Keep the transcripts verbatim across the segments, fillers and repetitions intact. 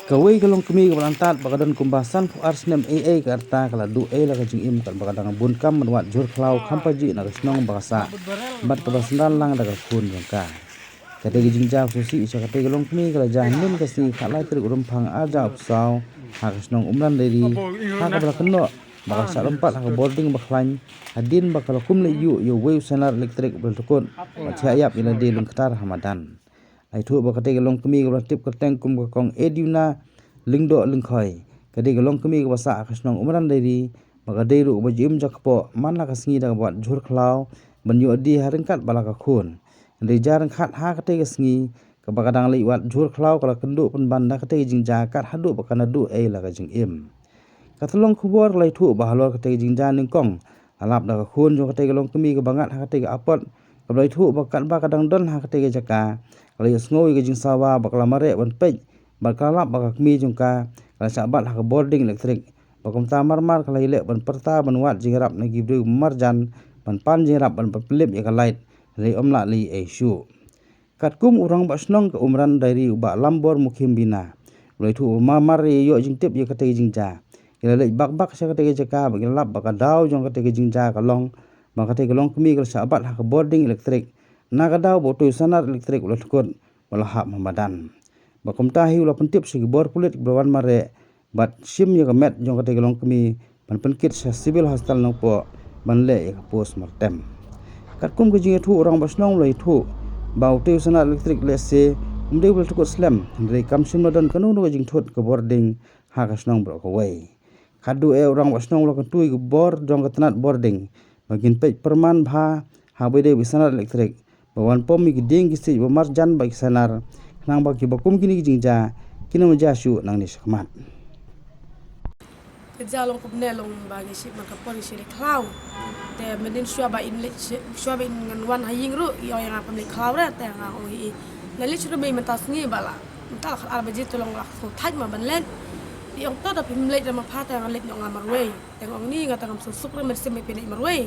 Kawei ka longkmie kaba la antad ba ka don kumba sanphew ar snem eiei ka rta ka la duh ei la ka jingim katba ka dang bun kam ban wad jhur khlaw kham pajih na ka shnong ba ka sah bad kaba synran lang da ka khun jong ka. Katei ka jingjia ba sngewsih sha katei ka longkmie ka la jia hynnin ka sngi khatlai tarik u Rymphang arhajar arphew saw ha ka shnong Umran Dairy, ha kaba la kynnoh ba ka la shah lympat ha ka bording ba khlaiñ hadien ba ka la kum leit ïuh ïa uwei u sonar elektrik uba la dkut bad thiah ïap ïa lade lyngktar ha madan. La ïathuh ba katei ka longkmie kaba la tip kyrteng kum ka Kong Ediuna Lyngdoh Lyngkhoi, ka dei ka longkmie kaba sah ha ka shnong Umran Dairy, ba ka dei ruh kaba ju im jakpoh man la ka sngi da kaba wad jhur khlaw ban ïoh die ha ryngkat bad la ka khun. Hynrei jia ryngkat ha katei ka sngi kaba ka dang leit wad jhur khlaw ka la kynduh pynban da katei ka jingjia kat haduh ba ka naduh ei la ka jingim. Ka tyllong khubor ka la ïathuh ba halor katei ka jingjia nyngkong la lap da ka khun jong katei ka longkmie kaba ngat ha katei ka apot, kaba la ïathuh ba katba ka dang don ha katei ka jaka ka la ïohsngew ïa ka jingsawa ba ka la mareh ban peit bad ka la lap ba ka kmie jong ka ka la shah bat ha ka bording elektrik, ba kumta marmar ka la ïaleh ban pyrta ban wad jingïarap na ki briew marjan ban pan jingïarap ban pynlip ïa ka lait, hynrei ym lah lei ei shuh. Katkum u rangbah shnong ka Umran Dairy u Bah Lambor Mukhimbina, u la ïathuh ba marmar ïa ïoh jingtip ïa katei ka jingjia, ki la leit bak bak sha katei ka jaka bad ki la lap ba ka daw jong katei ka jingjia ka long ba katei ka longkmie ka la shah bat ha ka bording elektrik na ka daw ba utei u sonar elektrik u la dkut bad la hap ha madan. Ba kumta hi u la pyntip sha ki bor pulit kiba la wan mareh bad shim ïa ka met jong katei ka longkmie ban pynkit sha Civil Hospital Nongpoh ban leh ïa ka postmortem. Katkum ka jingïathuh, u rangbah shnong u la ïathuh ba utei u sonar elektrik lehse um dei ba la dkut slem, hynrei kam shym la don kano kano ka jingthut ka bording ha ka shnong baroh kawei. Khatduh eh u rangbah shnong u la kyntu ïa ki bor jong ka tnat bording ba kin peit pyrman bha ha ba ïadei bad ki sonar elektrik, ba wan pom ïa ki dieng ki siej ba marjan bad ki sonar, khnang ba kiba kum kine ki jingjia kin ym jia shuh nangne shakhmat. Ka jia long kumne, long ba ngi shim man ka por ngi shim leit khlaw. Te mynnin shuwa ba in leit shi-, shuwa ba in ngan wan ha ïing ruh i ong ïa nga phim leit khlaw re, te nga ong ïa i, nga leit shuh ruh mynta sngi ba la, mynta la khatar baje, te long la sngewthait ma ban leit. I ong to da phim leit re ma pha, te nga leit noh nga marwei. Te nga ong ni, nga te ngam suk suk re, mynsiem ba phi leit marwei.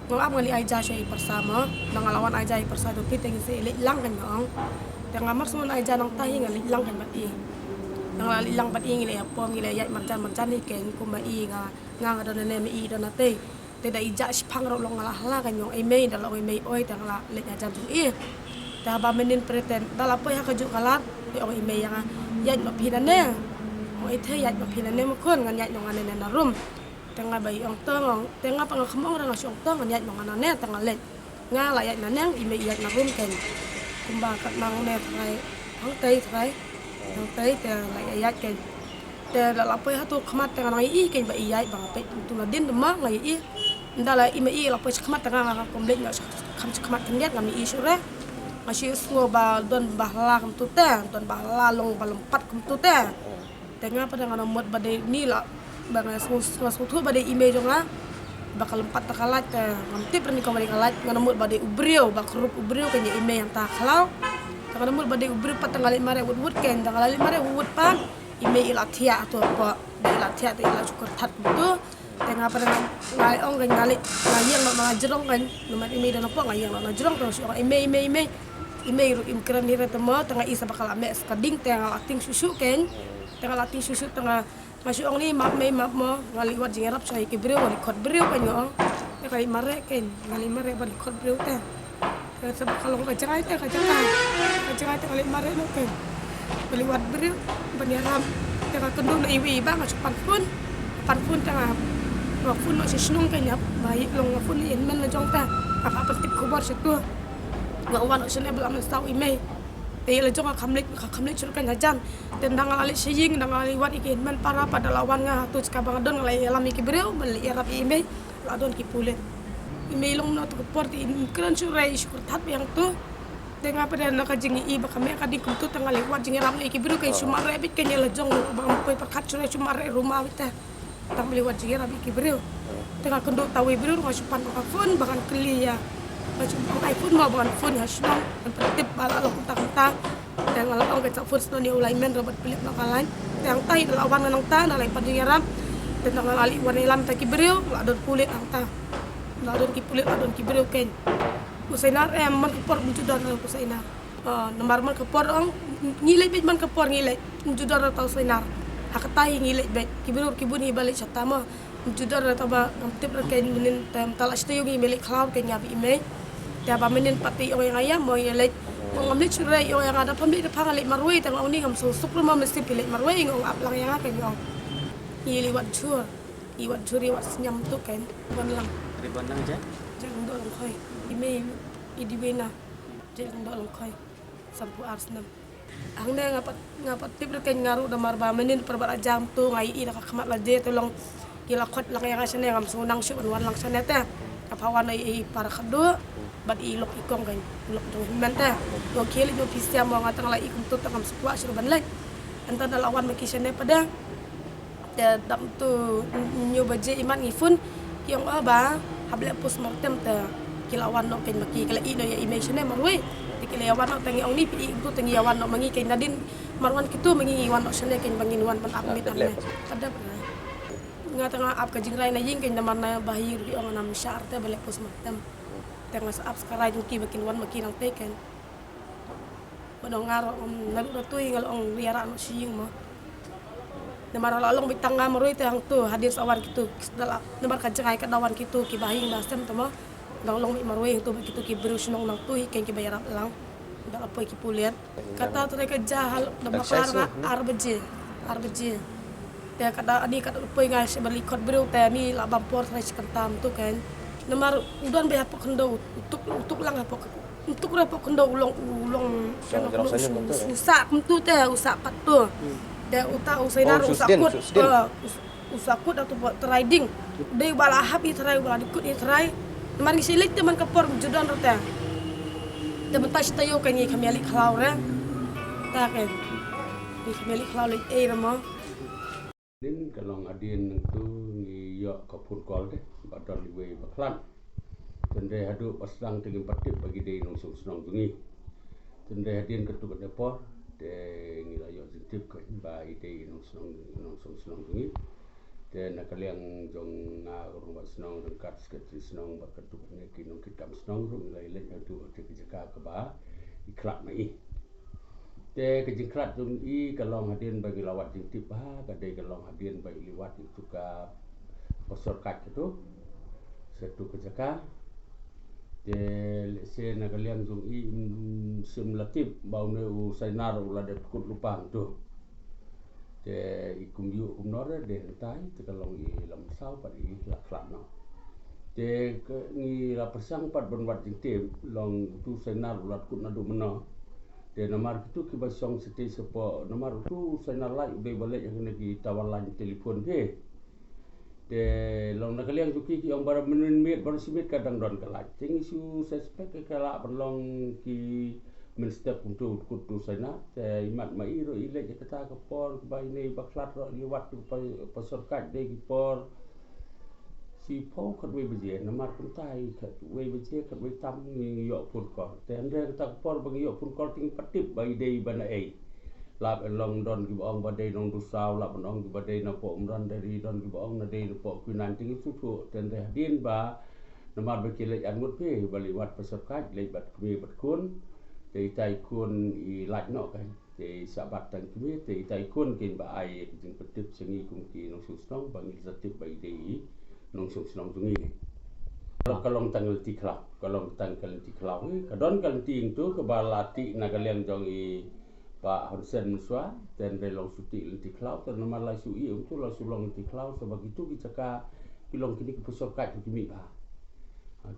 Nga ap nga leit ai ja sha i pyrsa mo. Nang nga la wan ai ja i pyrsa jong phi te ngin sa leit lang, kan nga ong. Te nga mar sngewbha ai ja nangta hi nga leit lang kan bad i. Nang la leit lang bad i ngi la ïa pom, ngi la ïaid marjan marjan hi, kan kumba i nga, nga nga don nane ma i don natei. Te da i ja shiphang ruh long nga la hala, kan ong i mei, da long i mei oi, te nga la leit hajan jong i. Te haba mynnin pyrthei da la poi ha kajuh ka lad, te ong i mei ïa nga, ïaid noh phi nane. Ong i te ïaid noh phi nane ma khun, ngan ïaid noh nga nane na rum. Te nga ba i ong to, nga ong, te nga pat nga kham ong re, nga shu ong to ngan ïaid noh nga nane, te nga leit. Nga la ïaid nangne, i mei i ïaid na rum, kan. Kumba katno ne trai, hangtei trai, hangtei te la ïaid, kan. Te la la poi ha tu khmat te nga nang ïohi, kan, ba i ïaid ba nga peit tu nadien te ma nga ïohi. Ynda la i mei i la poi sha khmat te nga, nga kum leit noh sha kham sha khmat khyndiat, ngam ïohi shuh re. Nga shu sngew ba don ba la kumtu te, don ba la long ba lympat kumtu te. Te nga pat nga nang mut ba dei ni la, ba nga sngew, nga sngewthuh ba dei i mei jong nga. Ba ka lympat ta ka lait, te ngam tip re ni kumba dei ka lait, nga nang mut ba dei u briew, ba ka rup u briew, kan, ïa i mei hangta khlaw. Te nga nang mut ba dei u briew pat, te nga leit mareh wut wut, kan, te nga la leit mareh wut wut pat. I mei i la thiah ha tu hapoh, da i la thiah te i la shu kyrthat kumtu. Te nga pat nga, nga ong, kan, nga leit, nga ïeng noh na jrong, kan, namar i mei i don hapoh, nga ïeng noh na jrong, te nga shu ong i mei, i mei, i mei. I mei ruh im kren hi re te mo, te nga i sa ba ka la meh sa ka ding, te nga la tieng shuh shuh, kan. Te nga la tieng shuh shuh, te nga, nga shu ong ni, map mei map mo, nga leit wad jingïarap sha ïa ki briew, nga leit khot briew, kan, nga ong. Te nga leit mareh, kan, nga leit mareh ban leit khot briew te. Te sa ba ka long ka jngai te, ka jngai. Ka jngai te nga leit mareh noh, kan. Nga leit wad briew ban ïarap. Te nga kynduh na iwei i bah, nga shu pan phone. Pan phone te nga, nga phone noh sha shnong, kan, ïa ba ïa long, nga phone ïa i hynmen la jong te. Nga hap ban tip khubor sha tu. Nga wan noh shane ba la mynsaw i mei. Te ïa la jong nga kham leit, nga kham leit shuh, kan, hajan. Te ynda nga la leit sha ïing, ynda nga la leit wad ïa ki hynmen para pat, da la wan nga ha tu jaka ba nga don, nga la ïalam ïa ki briew ban leit ïarap ïa i mei. La don ki pulit. I mei i long na tu ka por te im kren shuh re, i shu kyrthat biang tu. Te nga pat da na ka jingïohi ba ka meh ka ding kumtu, te nga leit wad jingïarap na ïa ki briew, kan, shu mareh beit, kan, ïa la jong ba ngam poi pyrkhat shuh re, shu mareh ruma beit te. Tang ba leit wad jingïarap ïa ki briew. Te nga kynduh ta wei briew, nga shu pan ka phone ba ngan kylli ïa. Nga shu pan ai phone mo ba ngan phone ha shnong, ngan pyntip ba la long kumta kumta. Te nga la ong, kan, sa phone sdang ïa u lineman ruh ban pynlip noh ka line. Te hangta hi da la wan nga nangta, nga la pan jingïarap. Te ynda nga la leit wan ïalam ta ki briew, la don pulit hangta. La don ki pulit, la don ki briew, kan. U Sainar, em, man ka por mynta don u Sainar. Ah, namar man ka por ong, ngi leit beit man ka por ngi leit. Ym ju don re tau sainar. Ha kata hi ngi leit beit. Ki briew ki bun hi ba leit shata mo. Ym ju don re tau ba ngam tip re kein mynnin te mynta la shi taïew ngi mei leit khlaw kein nga bad i mei. Te ba mynnin pat te i ong ïa nga ïa mo ïa leit. Ong ngam leit shuh re i ong ïa nga da pham leit da phang leit marwei te nga ong ni ngam suk suk re mo mynstep phi leit marwei i ong ap lang ïa nga kein i ong. I li wat jhur. I wat jhur i wat sniam tu kein. Wan lang. Ri wan lang je? Je lang doh lang khoi. I mei i di wei na. Je lang doh lang khoi. Samphu ar snem. Hangne nga pat, nga pat tip re kein nga ruh da mar ba mynnin par ba la jam tu nga i da ka khmat la je tu long ki la khot lang ïa nga shane ngam sngewdang shuh ban wan lang shane te. Ka pha wan i, i par khadu bad i lok i kong kein lok jong hynmen te. Yo khie leit yo phi siam mo nga tang la i kumtu tang ngam sngewkwah shuh ban leit. Ynda da la wan ma ki shane pat de. Te dap tu hynñiew baje imat ngi phone ki ong o ba hap leh postmortem te ki la wan noh kein ma ki ki la ïeh noh ïa i mei shane marwei. Te ki la ïa wan noh te ngi ong ni phi ïeh kumtu te ngi ïa wan noh ma ngi kein nadien mar wan kitu ma ngi ngi wan noh shane kein ba ngin wan ban ap mit ap ne. Ka dep re. Nga te nga ap ka jingrai na ïing kein namar na ba hi ruh ki ong nam shah te ba leh postmortem. Te nga sa ap sa ka rai jong ki ba kin wan ma ki nangtei kein. Ba dang nga ruh, um, naduh da tui nga la ong ïarap noh sha ïing mo. Namar la long beit tang nga marwei te hangtu hadien sa wan kitu. Namar ka jngai ka da wan kitu kiba ha ïing ba sem te mo. Dang long beit marwei hangtu beit kitu ki briew shnong nangtu hi kein kiba ïarap lang. Da la poi ki pulit. Kata te ka ja hal da ba ar nga ar baje. Ar baje. Te ka da ani ka da poi nga sha ba li khot briew te ani la bam por te shi kyntam tu kein. Namar u don beit hapoh khyndew u tuk u tuk lang hapoh Ntuk re pok kendo u long u long u sah kumtu te u sah pat tu. Te uta u sainar u sah kut. U sah kut atu pok trai ding. Dei ba la hap i trai ba la dikut i trai. Namar ngi sha leit te man ka por ju don rta. Te mynta shi taïew ka ngi kham ïaleit khlaw re. Ta ka ngi kham ïaleit khlaw leit ei re mo. Nin ka long hadien nangtu ngi ïoh ka phone call te ba don iwei ba khlad. Tynrai haduh ba sdang te ngim pat tip ba ki dei nongshong shnong jong ngi. Tynrai hadien katu kane por te ngi la ïoh jingtip ka ba i dei nongshong nongshong shnong jong ngi. Te na ka liang jong nga ka rong ba shnong ryngkat secretary shnong ba katu kane ki nongkitkam shnong ruh ngi la ïaleit haduh te ka jaka kaba i khlad ma i. Te ka jingkhlad jong i ka long hadien ba ngi la wad jingtip ba ka dei ka long hadien ba i liwat itu ka pastor kat itu satu ka jaka. Te lehse na ka liang jong i sim la tip ba une u sainar u la dep kut lupang tu. Te i kum ïu kum nor de tai te ka long i lam saw pat i la khlad no. Te ngi la pyrshang pat ban wad jingtip long tu sainar u la kut na du mano. Te namar kitu kiba shong siti sepo namar tu sainar lai u dei ba leh ïa kine ki tawar line telephone te. Te long na ka liang jong ki ki ong ba mynmiet ba shi miet ka dang don ka light. Te ngi shu suspect ka lah ban long ki mynstep kumtu kut tu sainar. Te imat ma i ruh i leh ïa kata ka por ba ine ba khlad ruh i liwat tu pastor kat dei ki por Shiphew khatwei baje namar kumta i khatwei baje khatwei tam ngi ïoh phone call. Te hynrei kata ka por ba ngi ïoh phone call te ngi pat tip ba i dei ba na ei. Lap e long don kiba ong ba dei nong Dusaw lap ban ong kiba dei na poh Umran deri don kiba ong na dei na poh Kwinan te ngi shu thuh. Te hynrei hadien ba namar ba ki leit arngut phi ba leit wad pastor kat leit bad kmie bad khun. Te itai khun i lait noh kan. Te i sah bat tang kmie te itai khun kin ba ai ïa ka jingpyntip sha ngi kum ki nongshong shnong ba ngi sa tip ba i dei i nongshong shnong jong ngi. Ka long tang ka lynti khlaw, ka long tang ka lynti khlaw. Ka don ka lynti hangtu kaba la tih na ka liang jong i Bah Hun Sen mynshuwa. Te hynrei long shu tih lynti khlaw te namar la shu ïoh hangtu la shu long lynti khlaw sa ba kitu ki jaka ki long kine ki pastor kat ki mih bha.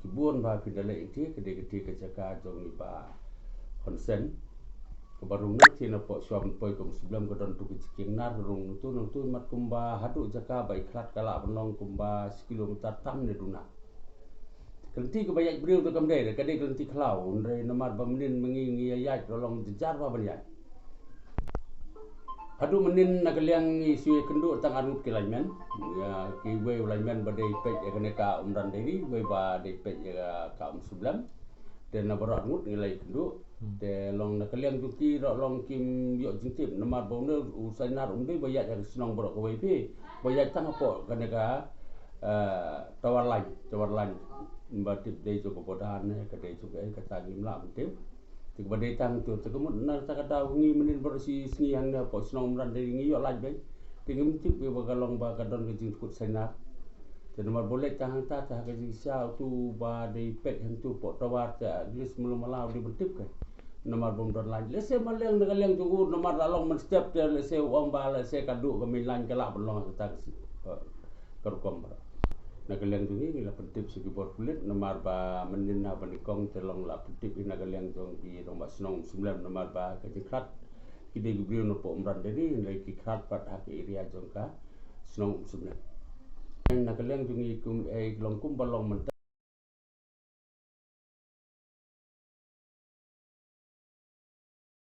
Ki bun ba phin da leh ïa kti ka dei kti ka jaka jong i Bah Hun Sen. Kaba rung na kti na poh shuwa ban poi ka Umshlem ka don tu ka jingkieng nar rung nangtu nangtu mat kumba haduh jaka ba i khlad ka lah ban long kumba shi kilometer tam ne duna. Ka lynti kaba ïaid briew te kam dei ka dei ka lynti khlaw hynrei namar ba mynnin ma ngi ngi ïa ïaid ka long jynjar ba ban ïaid. Haduh mynnin na ka liang i shu ïakynduh tang arngut ki lineman. Ïa kiwei u lineman ba dei peit ïa kane ka Umran Dairy, wei ba dei peit ïa ka Umshlem. Te na baroh arngut ngi la ïakynduh. Te long na ka liang jong ki ruh long kim ïoh jingtip namar ba une u Sainar um dei ba ïaid ïa ka shnong baroh kawei phi. Ba ïaid tang hapoh kane ka, eh, Tower Line, Tower Line. Ba tip dei jong ka border ne ka dei jong ka ei kata ngim lah ban tip. Te kaba dei tang tu te ka mut na kata ka daw ngi mynnin baroh shi sngi hangne hapoh shnong Umran Deri ngi ïoh lait beit. Te ngim tip ïa ba ka long ba ka don ka jingkut sainar. Te namar ba u leit tang hangta te ha ka jingshisha utu ba dei peit hangtu hapoh tower te at least mala mala u dei ban tip ka. Namar bym don lait. Lehse ma liang na ka liang jong u namar la long mynstep te lehse u ong ba lehse ka duh ka main line ka lah ban long ha kata ka shi, eh, ka rukom ba. Na ka liang jong ngi ngi la pyntip sha ki bor pulit namar ba mynnin ha ba nyngkong te long la pyntip ïa na ka liang jong ki rangbah shnong Umsumlem namar ba ka jingkhrat ki dei ki briew na poh Umran Deri hynrei ki khrat pat ha ka area jong ka shnong Umsumlem. Na ka liang jong ngi kum ei long kum ba long mynta